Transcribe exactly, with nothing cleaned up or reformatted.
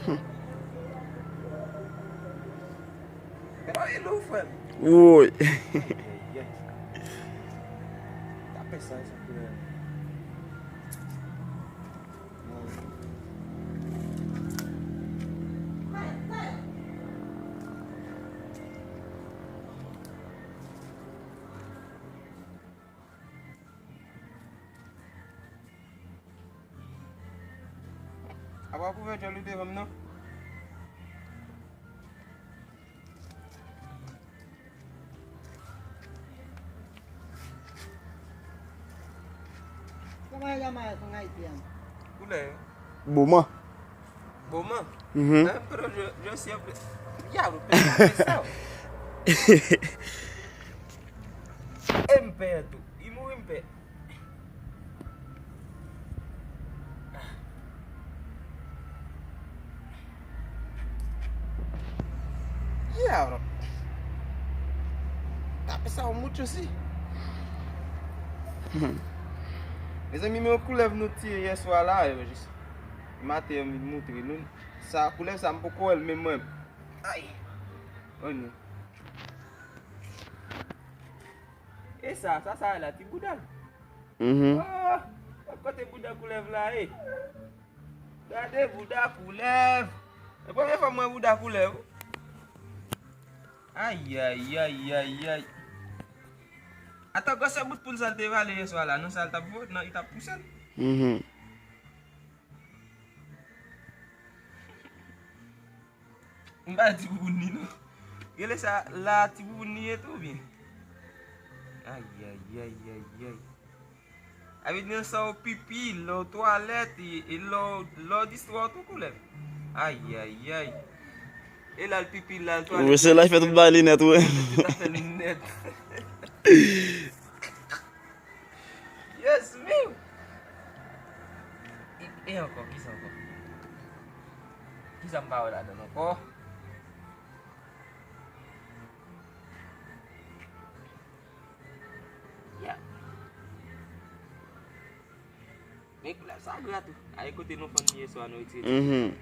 Kòman e lou, frè m? Woy. Ay, ay, ay. Tape sa, sa koulè. Apa kouvèti a li devan m nan? Kòman e la ma fè Ayiti an? Koulè. Boman. Boman? Mhm. Hein, pero yo, yo siempre. Diablo, pero ¿qué es eso? E m pè tou. I mouri m pè. Diablo. Tape sa mucho si. Mezanmi, men yon koulèv nou tiye yè swa la, yo jis. Maten, m vin moutre nou. Sa, koulèv sa, m poko wè l menm mwen. Ay. Oh non. E sa, sa, sa la, ti bouda. Mhm. Oh, kote bouda koulèv la, e? Gade bouda koulèv. E premye fwa m wè bouda koulèv. Ay, ay, ay, ay, ay. Ata gwosè bout poul sa l te vale yè swa la, non, sa l t ap vo-, non, li t ap pouse l. Mhm. M pa di bouboun li, non. Rele sa la ti bouboun li ye tou, oubyen? Ay, ay, ay, ay, ay. Avè di nan sa w pipi, lè w twalèt, e, e lè w, lè w distwè w tou koulèv. Ay, ay, ay. E lè l pipi, lè l twalèt. Mesye la fè tout bagay li nèt, wi. Tout afè li nèt. Yes, miw. E, e ankò, kisa ankò? Kisa m pa wè ladan l ankò? Ya. Men koulèv sa gra tou. A e kote nou fann li yè swa nou retire. Mhm.